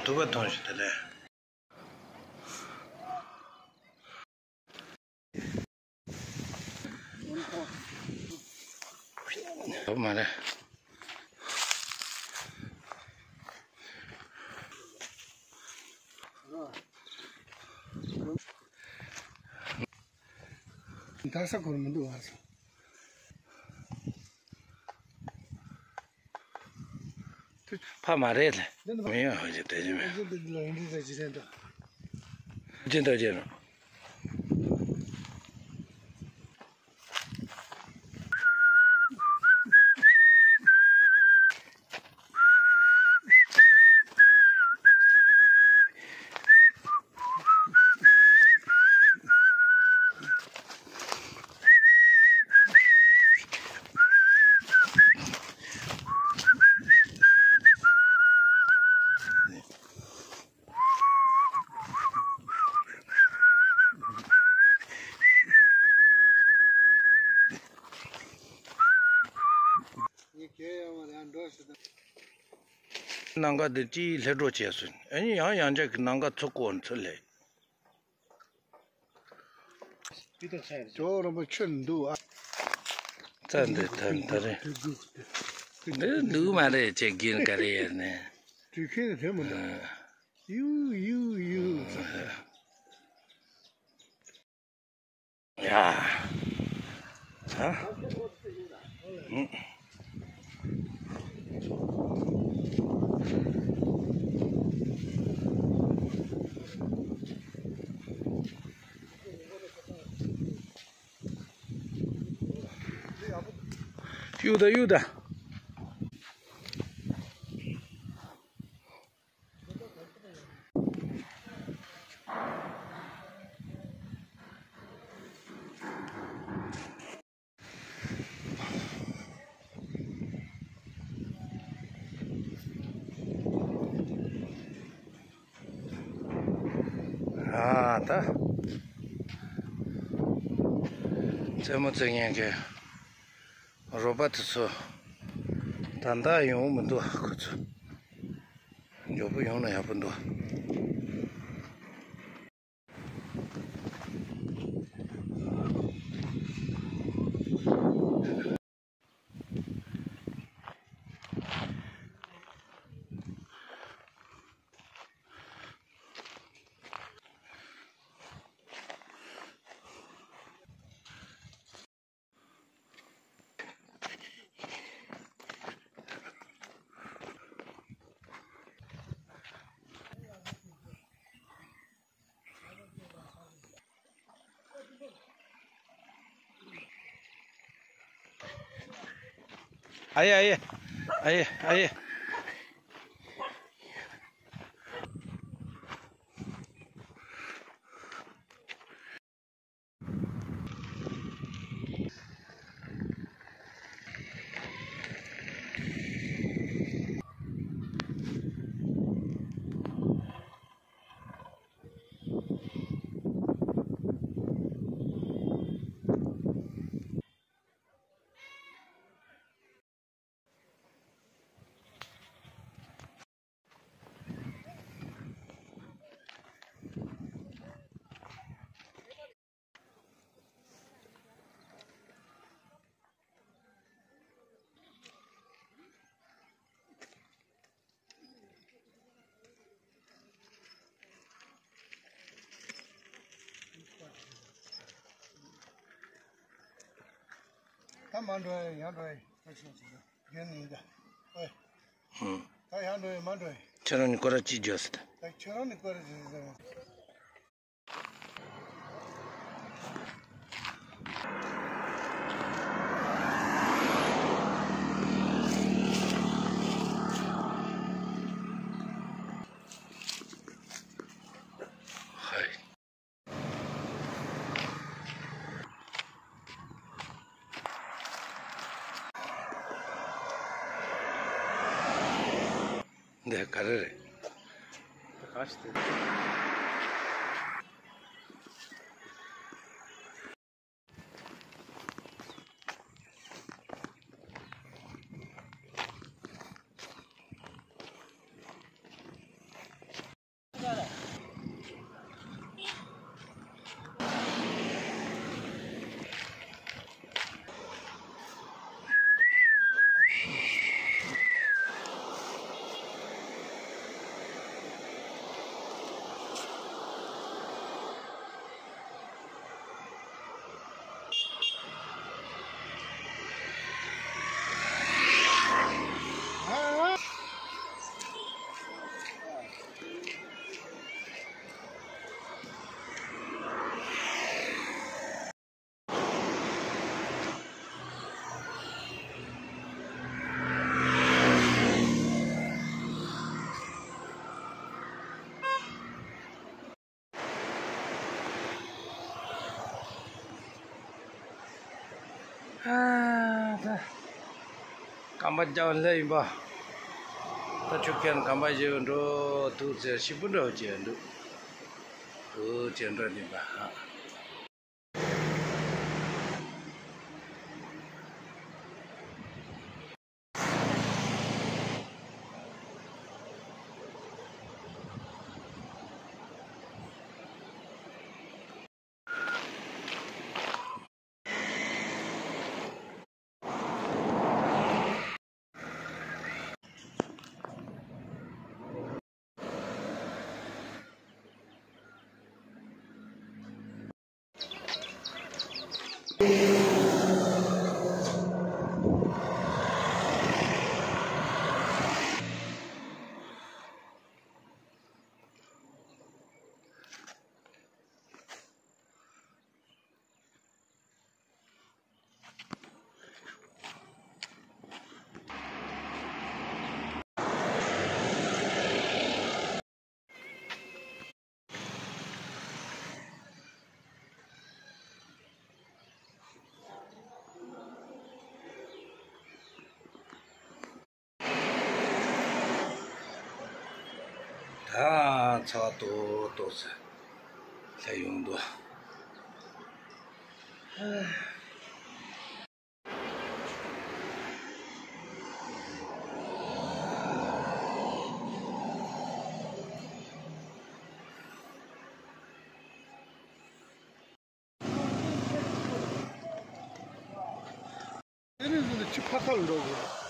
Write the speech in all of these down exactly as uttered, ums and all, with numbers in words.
ཐུག་པ་ཐོན་ཞིག་དེ་ལས། ཐོབ་མ་རེད། ད་ས་གོར་མི་འདུག་ཨ་ས། ཕ་མ་རེད་ལ། མི་ཡོང་ཧ་ཅང་དེ་ཅི་མེད། ཅི་འདྲ་ཅི་རེད་འདུག་ཅི་འདྲ་ཅི་རེད། ནང་ཁ་དེ་ཅིག་ལྷེ་སྒྲོ་བྱས་སོང་། ཨ་ནི་ཡང་ཡང་ཅག་གི་ནང་ཁ་ཚུགས་གོ་ཚུལ་ལས། ཇོ་རིན་པོ་ཆེ་འདུག་ཨ། རྩ་འདི་ཐར་ཐར་རེད། འདི་འདུག་མ་རེད་ཅེས་གིན་ག་རེ་ཡར་ནས། དུས་ཁེངས་དེ་མི་འདུག་ཡུ་ཡུ་ཡུ། ཡ། ཧ། གཡུག་ད་གཡུག་ད། ཨ་ད། རྩེད་མོ་རྩེ་མཁན་གྱི་རོགས་པ་དེ་ཚོ་ད་ལྟ་ཡོང་མི་འདུག་ཁོ་ཚོ། མགྱོགས་པོ་ཡོང་ན་ཡག་པོ་འདུག་ཨ་ཡེ་ཨ་ཡེ། ཨ་ཡེ་ཨ་ཡེ། ད་མ་འགྲོ་ཡང་འགྲོ་ཡི་ད་ཤོག་ཅིག་རྒན་ཡིན་ད། ཨོའི། ཧུམ། ད་ཡང་འགྲོ་ཡི་མ་འགྲོ་ཡི། ཁྱེད་རང་གཉིས་སྐོར་ར་གཅིག་འཇོག་ཟེར་ད། ད་ཁྱེད་རང་གཉིས་སྐོར་ར་གཅིག་ཟེར། དེ་ག་རེ་རེད། ག་ཞིག་དེ། ཨ་ད། རྐང་པ་རྒྱབ་སླེབས་ཡིན་པ། ད་ཆུ་ཁན་རྐང་པ་བཞི་འགྲོ་འདུག་ཟེར་ཤི་པོ་འགྲོ་བྱས་འདུག་འདུག་ཅེས་འགྲོ་ནི་པ། ད་ཚ་བ་ཏོག་ཏོག་ཙམ་སླེབས་ཡོང་འདུག་དེ་ནས་བཟུང་ནས་ཆུ་ཕར་ཁ་ལ་འགྲོ་དགོས།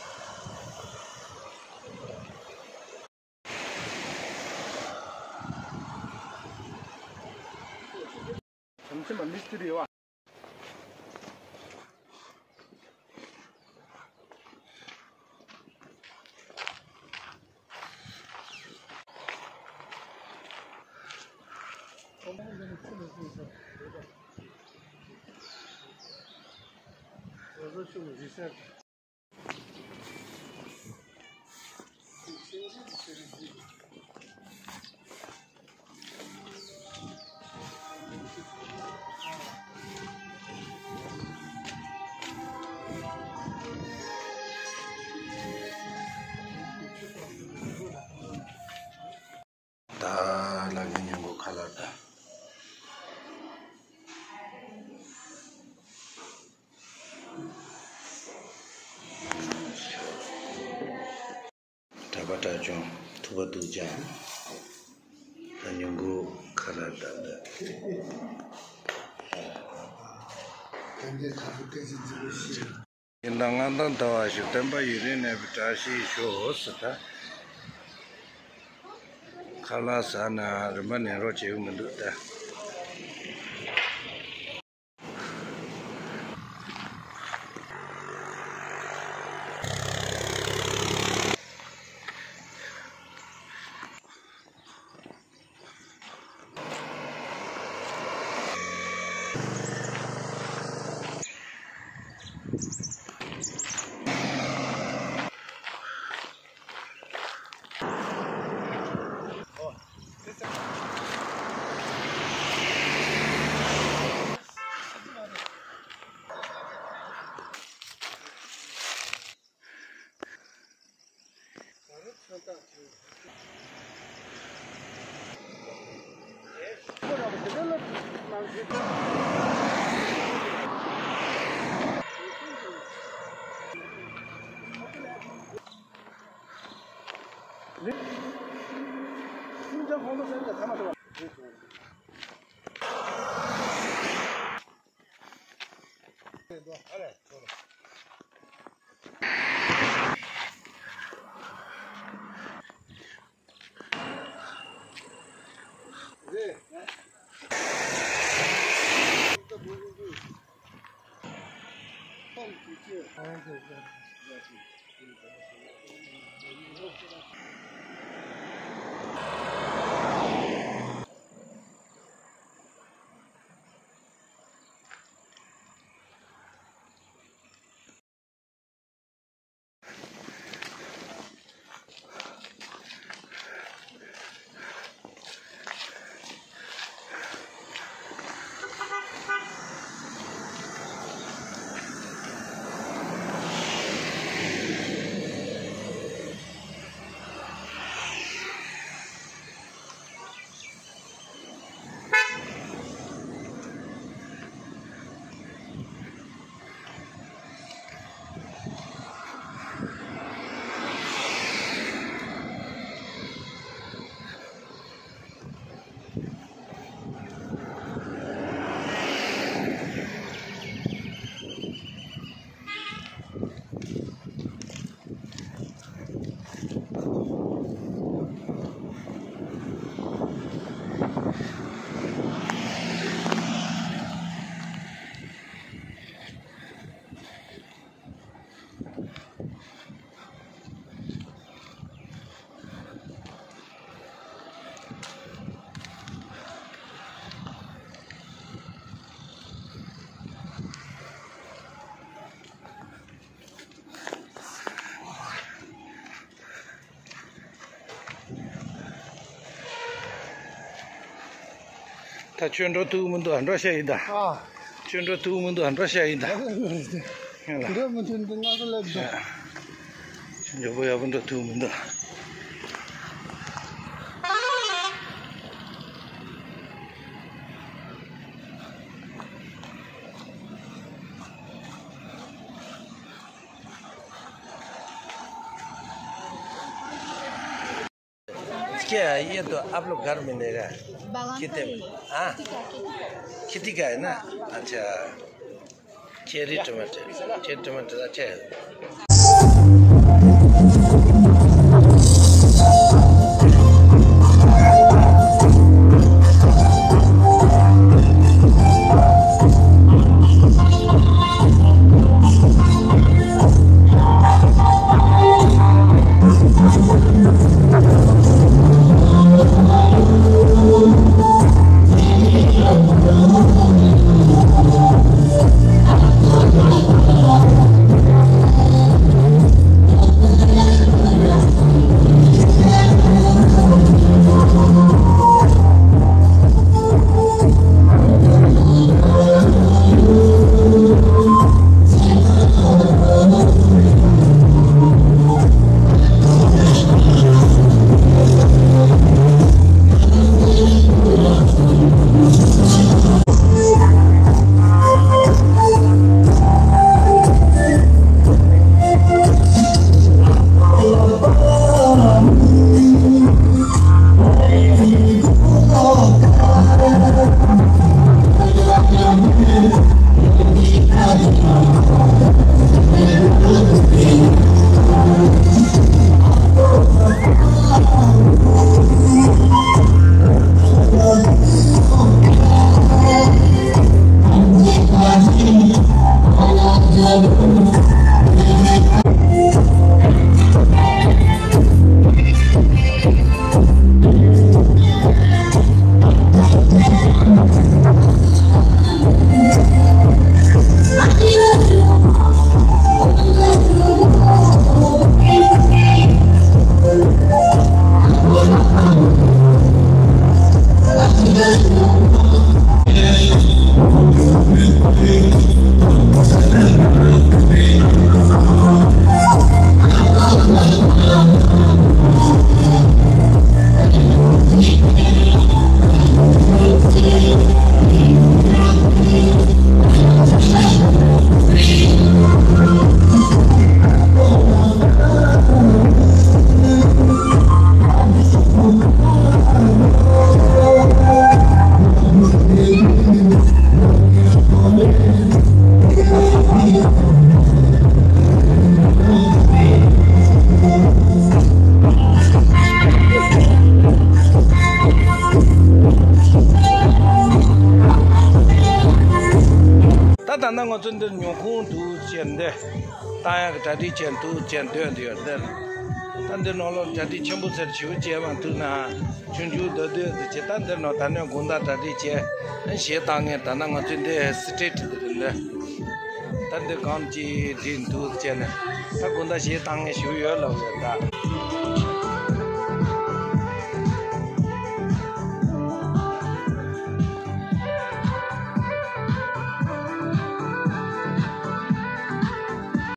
བྱམས་ཆེན་པ་མི་སྟེར་ཡོད་བ། ད་ལ་གི་ཉིན་གུང་ཁ་ལག་ད། གྲྭ་པ་གྲྭ་ཆུང་ཐུབ་པ་འདུག་ཅག་ད་ཉིན་གུང་ཁ་ལག་ད་ད། ཡིན་ད་ང་དང་ཟླ་བ་ཞིག་བསྟན་པ་ཡུན་རིང་གནས་པའི་བཀྲ་ཤིས་ཤོག་ཟེར་ད། ཁ་ལག་ཟ་ན་རིམ་པ་ནས་རོགས་བྱེད་ཀྱི་མི་འདུག་ད། ད་ཁྱོད་འགྲོ་ཐུབ་མི་འདུག་འགྲོ་བཤད་ཡིན་ད། ཨ། ཁྱོད་འགྲོ་ཐུབ་མི་འདུག་འགྲོ་བཤད་ཡིན་ད། ཡིན་ལ། འགྲོ་མི་ཐུབ་འདུག་ང་ཚོ་ལ་འགྲོ། ཡ། ཁྱོད་མགྱོགས་པོ་ཡག་པོ་འགྲོ་ཐུབ་མི་འདུག क्या है? ये तो आप लोग घर में नहीं रहा। बागान का कितने? ही है। हाँ? खेती का, खेती का। खेती का है ना? अच्छा। चेरी टमाटर, चेरी टमाटर अच्छा है। ད་ད་ལྟ་ང་ཚོ་འདིར་ཉོ་ཁུངས་འདུག་ཅེས་འདི་ལྟ་ཡག་གི་གྲ་སྒྲིག་བྱས་འདུག་ཅེས་འདོད་འདི་ཡོད་འདི། ད་འདི་ནང་ལོགས་གྲ་སྒྲིག་ཆེན་པོ་ཚེར་ཞིག་བྱས་མ་ཐུབ་ན་ཆུང་ཆུང་འདོད་འདོད་འདི་བྱས། ད་འདིར་ནང་ད་ནས་དགོང་དག་གྲ་སྒྲིག་བྱས་གཞས་བཏང་ངེས། ད་ན་ང་ཚོས་འདི་སི་ཊེ་ཊི་འདི་རེད་ལ། ད་འདི་གང་ཅི་འདི་འདུག་ཅེས་ནས་ད་དགོང་དག་གཞས་བཏང་ངེས་ཞིག་ཡོད་ལབ་ཡོད་ད།